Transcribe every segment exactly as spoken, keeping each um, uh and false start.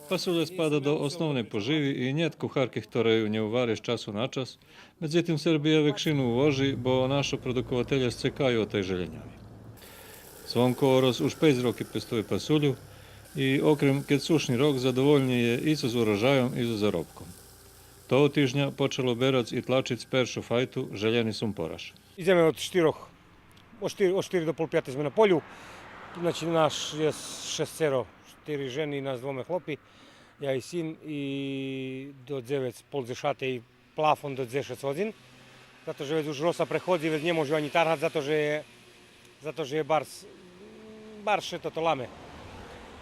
Пасуля спада до основней поживи и нєт кухарки хтора ю нє увари з часу на час, медзитим Сербия векшину увожи, бо нашо продукователє сцекаю о тей желєньови. Звонко Орос уж пейц роки пестує пасулю и, окрем кед сушни рок, задовольни є и зоз урожайом и зоз заробком. Того тижня почало берац и тлачиц першу файту, желєни сумпораш. Идземе од штирох, од штири, од штири до пол пяти зме на полю. Значи, нас є шесцеро, штири жени и нас двоме хлопи, я и син, и до дзевец, пол дзешатей плафон до дзешец годзин. Зато же вец уж роса преходзи, вец нє можу анї таргац, зато же є, зато же є барз, барз ше тото ламе.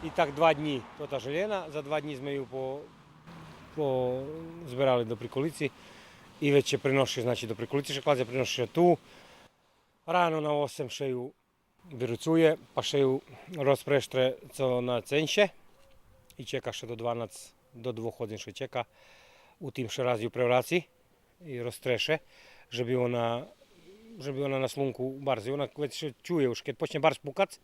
И так два днї тота желєна, за два днї зме ю по, по, зберали до Приколици. И вец ше преноши, значи, до Приколици ше кладзе, преноши ше ту. Рано на осем ше ю вируцує, па ше ю розпрештре цо на ценше. И чека ше до дванац, до двох годзин ше чека. У тим ше раз ю превраци и розтреше, же би вона, же би вона на слунку барзи. Вона вец ше чує уж, кед почнє барз пукац,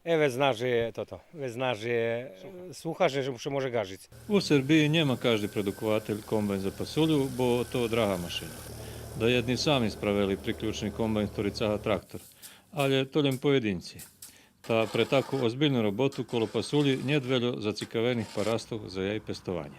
е, вец зна же є тото, вец зна же є суха, же, же ше може гажиц. У Сербиї нєма кажди продукователь комбайн за пасулю, бо то драга машина. Даєдни сами справели приключни комбайн хтори цага трактор, алє то лєм поєдинци. Та пре таку озбильну роботу коло пасулї нєт вельо зацикавених парастох за єй пестованє.